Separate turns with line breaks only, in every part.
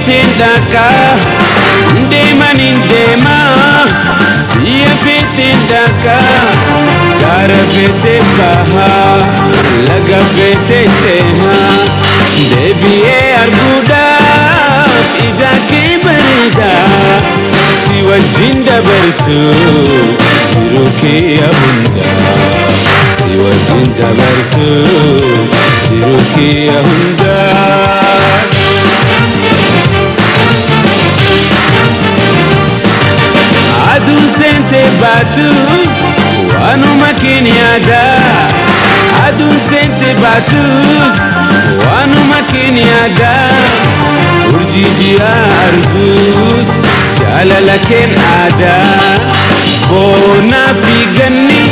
feeteen dhaqa, deeman hin deema. Biyya feeteen dhaqa, gaara feetee baha, laga feetee ceha. Deebi'ee arguudhaaf ija kee bareedaa, si wajjin dabarsu jiruu kee hundaa. Si wajjin dabarsu jiruu kee hundaa. Aduun seentee baatus waanuma keen yaada. Aduun seentee baatus waanuma keen yaada. Urjii ji'a argus jaalala keen aadaa. Boonaa fi ganni,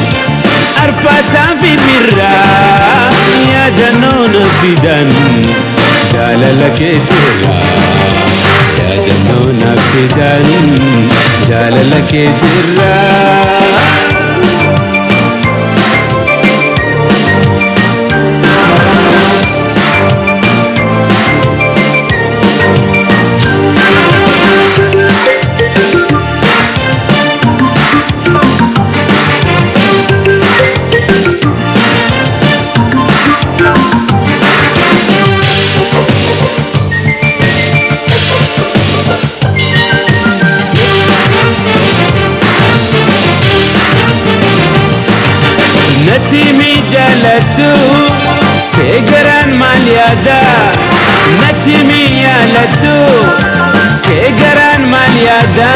arfaasaa fi birraa, yaadannoo na fidan jaalala keetirraa. Yaadannoo na fidan jaalala keetirraa. Natti mi jaalattu kee garaan maal yaada? Natti mi yaalattu kee garaan maal yaada?